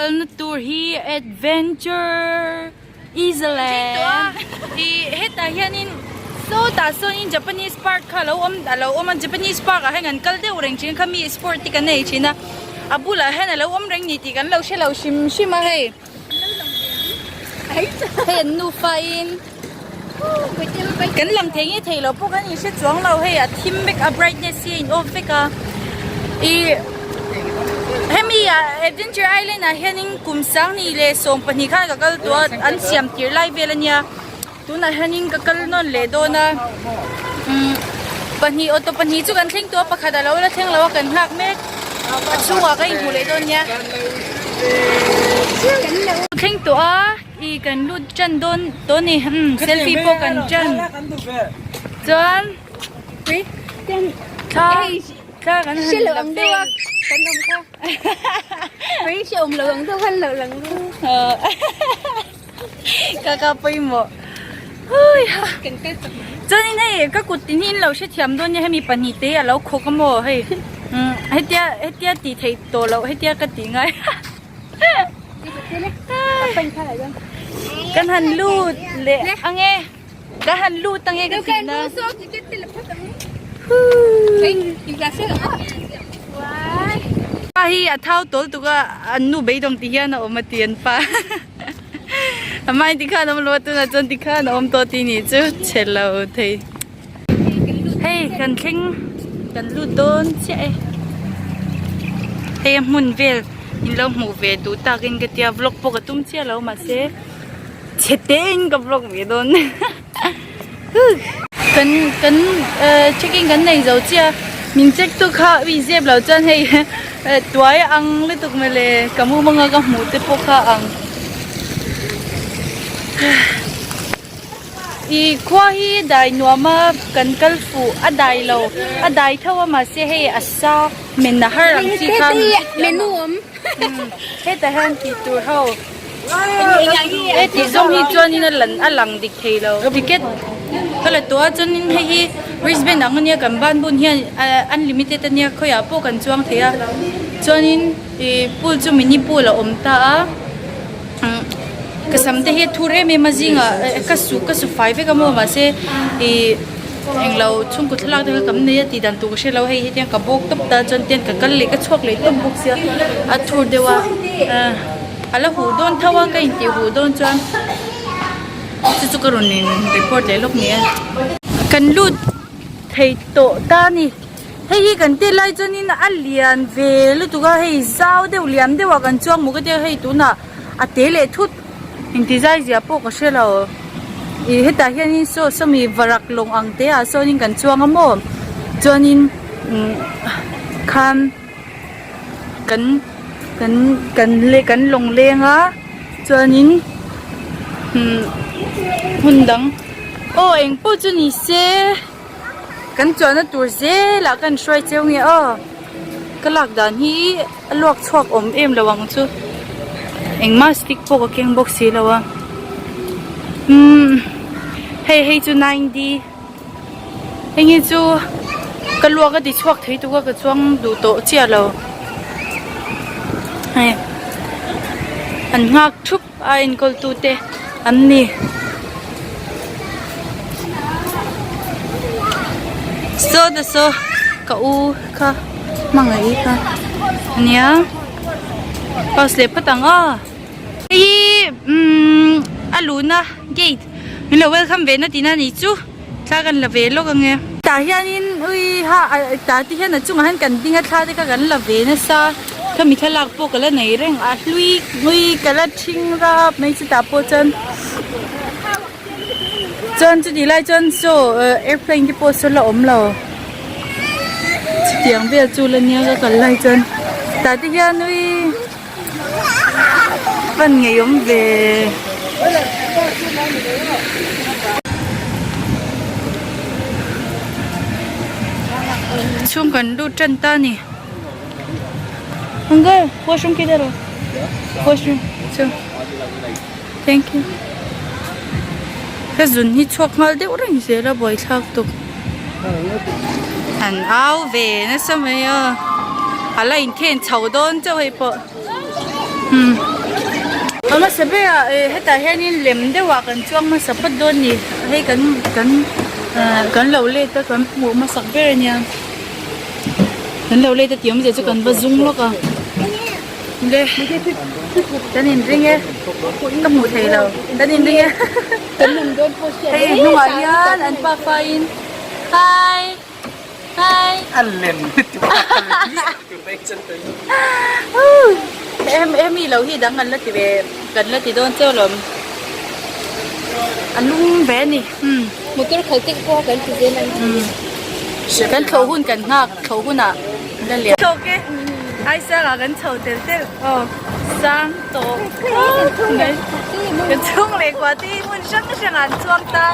Kalna tur hi Adventure Island i hetah hianin sawtah sawnin Japanese park kha alo awm alo awm a Japanese park ah hian kan kal deuh reng thin kha mi sport te kan nei thin a a bulah hian alo awm reng ni tih kan lo hre lo hrim hrim a hei hei an nufa in kan lang thei nge thei lo pawh kan inhre chuang lo hei a thim vek a brightness hi a in off vek a ih hemi ah adventure island ah hianin kum sanghnih leh 12 khan ka kal tawh a an siam tir lai vel ania tunah hianin ka kal nawn leh dawn a umm pahnih auto pahnih chu kan thleng tawh a pakhat alo la thleng lo a kan nghak mek a chhungah ka inhmu leh dawn nia thleng tawh a. I kan lut tan dawn tawh ni umm selfie pawh kan tan chuan thla thla kan han la vel ka ka pawimawh hui ha chuanin hei ka kut tin hi in lo hrethiam dawn nia hemi pahnih te hi a lo khawk a maw hei umm hetia hetia tih theih tawh loh hetia ka tih ngai. Kan han lut leh ange ka han lut ange ka tih na pa hi a thau tawl tuk a an nu beidawng ti hian a awm a ti an pa amah in tikhan a awm lo a tunah chuan tikhan a awm tawh tih nih chu chhe lo thei. Hei kan thleng kan lut dawn chiah e hei a hmun vel in lo hmuh ve duh takin ka tia vlog pawh ka tum chiah lo mahse chhe te in ka vlog ve dawn kan kan eh checking kan nei zo chiah a min check tu kha ui zep lo chuan hei tuai ang lutuk mawle ka mumanga ka hmuh te pawh kha ang. Ih khua hi dai nuam a kan kal fuh a dai lo a dai tho a mahse hei a sa men a har ang chi kha min hetah hian tih tur ho he tih zawng hi chuanin a lan a lang dik thei lo ticket ka la tawh a chuanin hei hi wristband ang ania kan ban bun hian unlimited ania khawiah pawh kan chuang thei a chuanin ih pool chu mini pool a awm ta a. Ka sam te hi a thur em em a zingah ka su ka su fai vek a maw mahse ih englo chhungkaw thlalak te kha kam nei a tih dan tur ka hre lo hei hetiang ka bawk tawp ta chuan ten ka kal leh ka chhuak leh tawp bawk sia a thur deuh a a la huh dawn tho a ka intih huh dawn chuan chu chu ka rawn in record leh lawk ni a. Kan lut thei tawh ta a ni. Hei hi kan tel lai chuanin a lian ve lutuk a hei zau deuh liam deuh ah kan chuang maw ka tia hei tunah a te leh thut inti zai zia pawh ka hre lo ih hetah hianin saw sawmi varak lawng ang te ah sawnin kan chuang a maw chuanin umm khan kan kan kan le kan lawng leng a chuanin umm hmun dang aw engpawh chu ni se. Kan chuanna tur zelah kan hruai cheu nge aw ka lak dan hi a luak chhuak awm em lo ang chu engmah stick pawh ka keng bawk si lo a umm hei hei chu 9D heng hi chu ka luak a ti chhuak thei tuk a ka chuang duh tawh chiah lo hei an nghak thup. A enkawl tute an ni. Saw ta saw ka u kha hmangaih kha ania pass leh phawt ang aw. Hei hi umm a luhna gate min lo welcome ve na tihna anih chu thla kan la ve lawk ange. Tah hianin ui ha tah te hian a chungah hian kan ding a thla te kha kan la ve nasa. Khami thlalak pawh ka la nei reng a hlui hlui ka la thing rap mai chutah pawh chuan chuan chutih lai chuan saw airplane te pawh saw la awm lo chutiang vel chu la nia ka kal lai chuan tah te hian ui van ngeiawm ve. Chhung kan lut tan ta a ni. Uncle, washroom kidhar hai? Washroom. Chal. Thank you. Ka zun hi chhuak nghal deuh reng zel a buaithlak tuk. An au ve nasa mai a. A la inthen chho dawn chauh hei pawh. Umm a hmasa berah eh hetah hianin lem deuhah kan chuang hmasa phawt dawn a ni hei kan kan ah kan lo let a kan hmuh hmasak ber a nia kan lo let a tih awmzia chu kan va zung lawk a le kan inring e ka hmuh thei lo kan inring e hei hnungah hian an pafa in hi. Hi. An lem Em em i lo hi dang an la ti ve kan la ti dawn cheu lawm. A lung ve ni. Um. Motor khal tek pawh kan ti zel ang. Um. Kan thlo hun kan nghak thlo hunah la lian. Chho ke. Ai sang ah kan chho tel tel. Aw. Sang tawh. Kan chhung leh kua te hi hmun hrang hrang ah an chuang ta.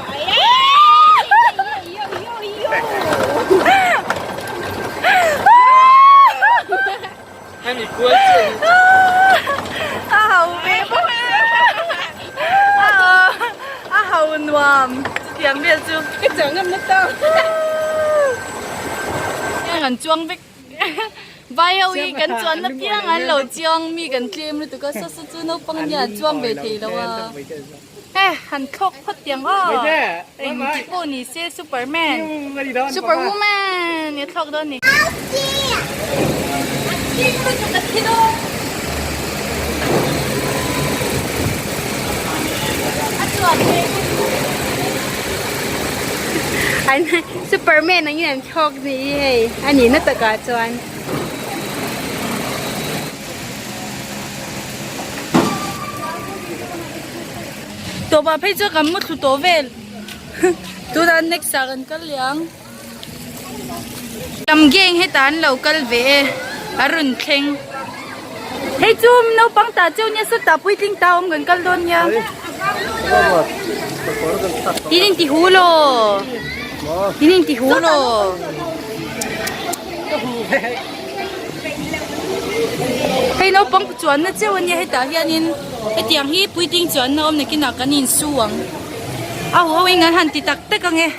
A ho ve bawk a a ho nuam chutiang vel chu ka chuang ngam na tawk heng an chuang vek vai ho hi kan chuan na piang an lo chiang mi kan tlem lutuk a saw saw chu naupang ania an chuang ve thei lo a. He han thlawk phawt tiang aw engti pawh ni se superman superwoman i thlawk dawn ni. An superman angin an thlawk ni hi hei a nihna takah chuan. Tawpah phei chuan kan muthlu tawh vel tunah next ah kan kal leh ang tam gang hetah an lo kal ve e a rawn thleng hei chu naupang tah cheu nia sawtah puitling ta awm kan kal dawn nia in inti hu law in inti hu law. Hei naupang chuanna cheu ania hetah hianin hetiang hi puitling chuanna awm nakinah kan insu ang a hu ho in an han ti tak tak ang e.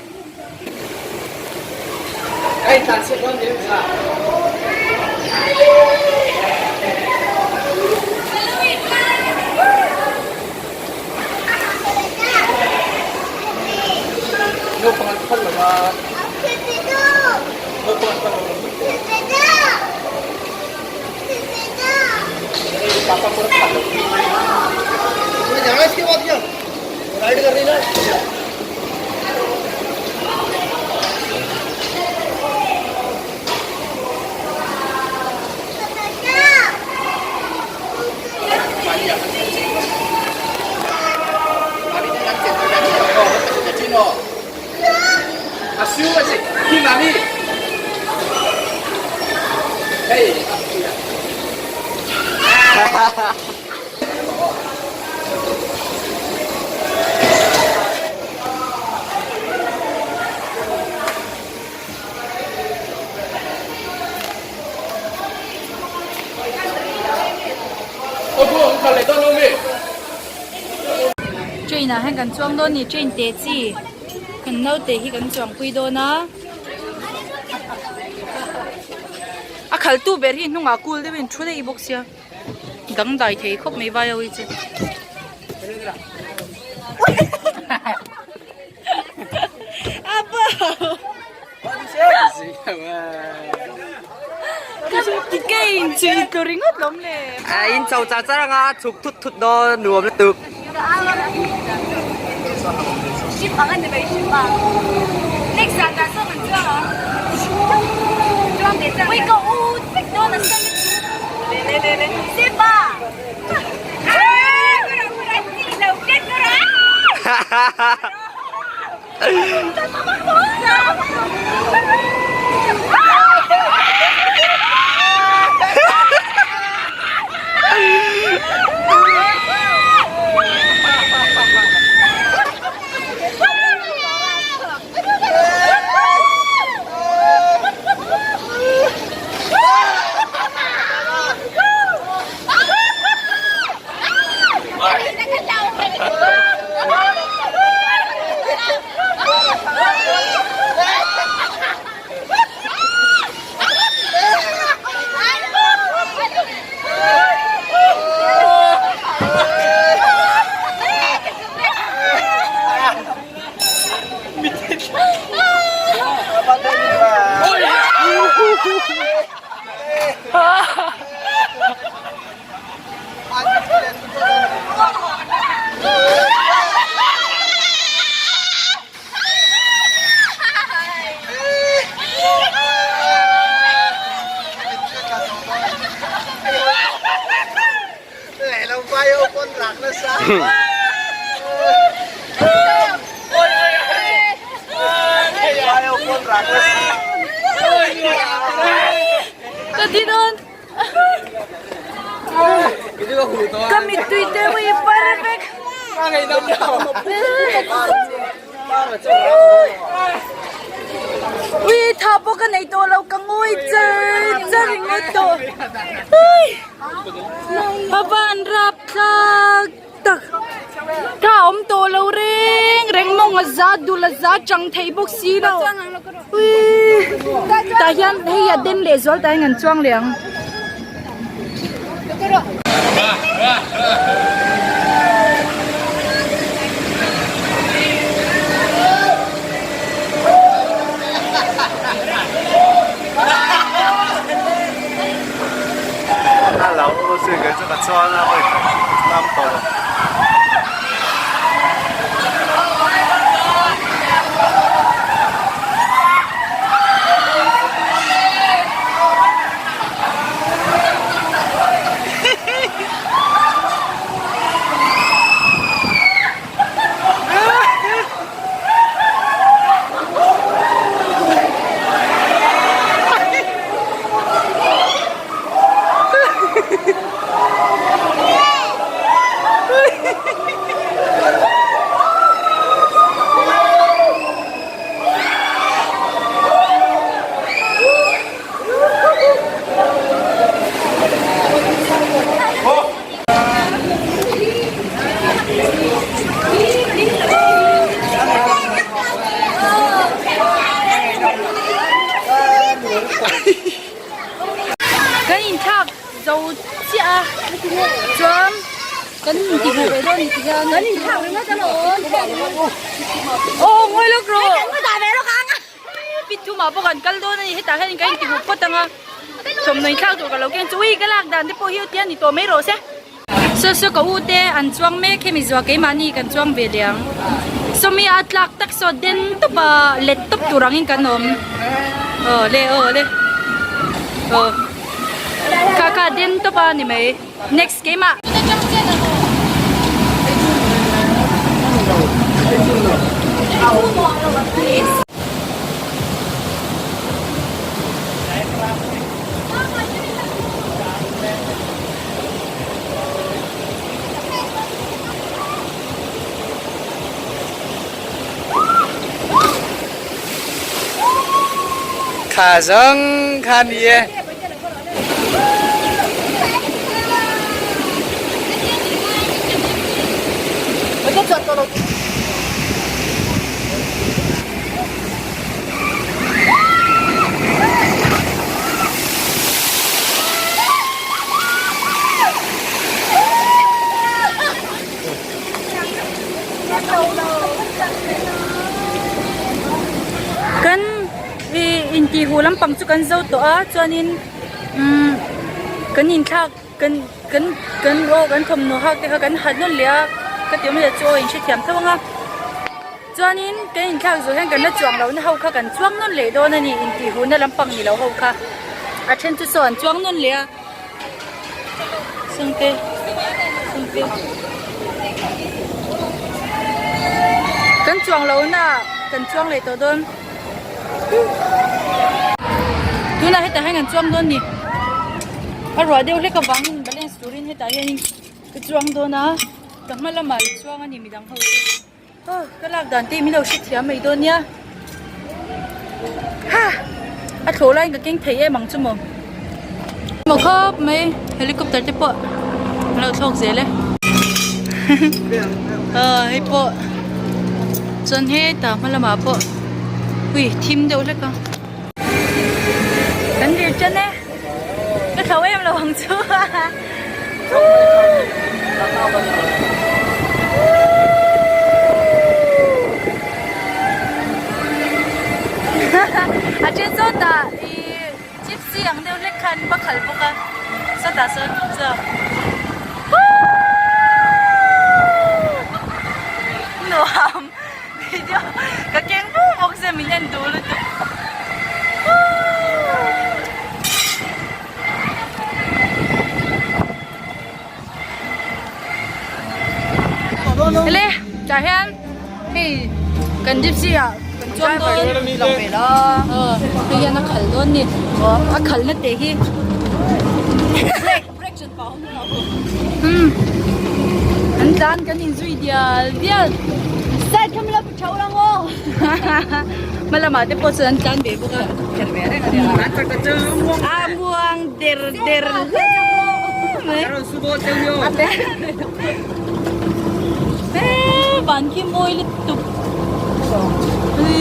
Train ah hian kan chuang dawn a ni train teh chi kan naute hi kan chuang pui dawn a a khal tu ber hi hnungah cool deuh in thu daih bawk sia dangdai thei khawp mai vai ho hi chu. In chho char char anga chhuk thut thut dawn nuam lutuk. Ka ti dawn. Ka mittui te ui par vek. Ui tha pawh ka nei tawh lo ka ngawi char char ringawt tawh. A van rap thlak tak. Tha awm tawh lo reng reng mawng a za dul a za chang thei bawk si lo. Ui tah hian hei a den leh zual tah hian an chuang leh ang. Kan inthlak zo chiah a chuan kan inti hmuh ve dawn ti hian kan inthlak ringawt alawm aw ngawi lawk rawh Pithumah pawh kan kal dawn a ni hetah hian kan inti huh phawt ang a thawmhnaw inthlak tur ka lo keng chu ui ka lak dan te pawh hi tia ni tawh mai rawh se saw saw ka u te an chuang mek hemi zuah keimahni kan chuang ve leh ang sawmi a tlak tak saw den tawp a let tawp tur angin kan awm aw le aw le aw kha kha den tawp a ni mai. Next keimah. Kha zong kha ni e. Kan Ih intihhu lampang chu kan zo tawh a chuanin umm kan inthlak kan kan kan aw kan thawmhnaw hak te kha kan ha nawn leh a ka ti awmzia chu aw in hrethiam tho ang a chuanin kan inthlak zawh hian kan la chuang lohna ho kha kan chuang nawn leh dawn a ni intihhuhna lampang ni lo ho kha a then chu saw an chuang nawn leh a sawngte sawngte kan chuang lohna kan chuang leh tawh dawn. Tunah hetah hian kan chuang dawn ni. A ruah deuh hlek avangin balance turin hetah hianin ka chuang dawn a, ka hma lamah i chuang a ni midang ho chu. Aw ka lak dan te hi min lo hrethiam mai dawn nia. Ha! A thlawh laiin ka keng thei em ang chu maw. Maw khawp mai helicopter te pawh an lo thlawk zel e. Aw hei pawh chuan hetah hma lamah pawh ui thim deuh hlek a. Kan vir tan e ka thlo em lo ang chu. A then sawtah ih gypsy ang deuh hlek khan va khalh bawk a sawtah sawn chuan nuam video ka keng bawk bawk sia min en duh lutuk. Hele tah hian hei kan gypsy ah kan chuang dawn aw hei hian a khal dawn ni a khal na te hi umm an tlan kan inzui dial dial hma lamah te pawh chuan an tlan ve bawk a a muang der der hle mai Eee van khi mawi lutuk ui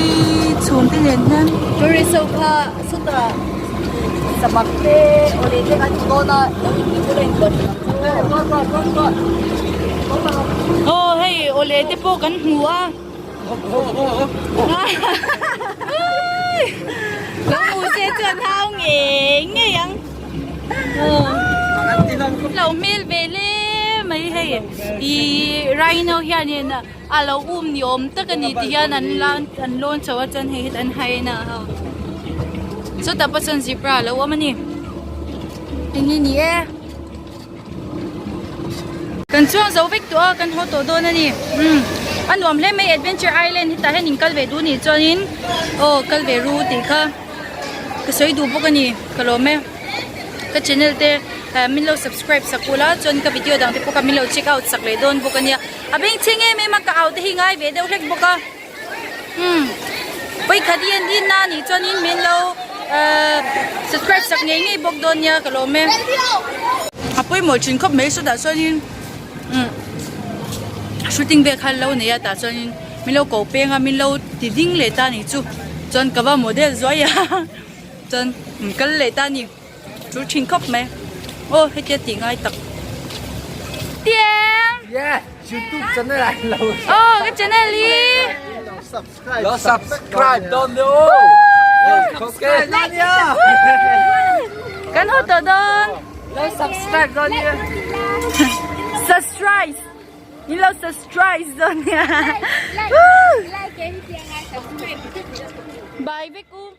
chhum te nen hian Tourist ho kha sawtah samak te awle te an ti dawn a lo in ti bula in buat Aw hei awle te pawh kan hmu a Lo hmu se chuan hau ngei ngei ang. Lo hmel ve le mai hei ih rhino hianin a lo um ni awm tak a ni ti hian an lan an lawn chho a chuan hei hi an haina a ho chutah pawh chuan zebra a lo awm a ni eng hi ni e kan chuang zo vek tawh a kan haw tawh dawn a ni umm a nuam hle mai adventure island hetah hian in kal ve duh a nih chuanin aw kal ve ru tih kha. Ka sawi duh bawk a ni, ka lawm e. Ka channel te min lo subscribe sak ula chuan ka video dang te pawh kha min lo check out sak leh dawn bawk a nia. A bengchheng em em a ka au te hi ngai ve deuh hlek bawk a. Umm vawikhat hi an in a nih chuanin min lo subscribe sak ngei ngei bawk dawn nia ka lawm e. A pawimawh thin khawp mai sawtah chuanin umm shooting vel kha an lo nei a tah chuanin. Min lo ko peng a min lo ti ding leh ta ni chu chuan ka va model zuai a chuan in kal leh ta ni tul thin khawp mai aw hetia tih ngai tak tiang Yeah, YouTube channel ai lo. Aw ka channel hi. Lo subscribe don le o. Okay. Kan haw tawh dawn. Lo subscribe don nia. Subscribe. Ni lo subscribe dawn nia. Bye vek u.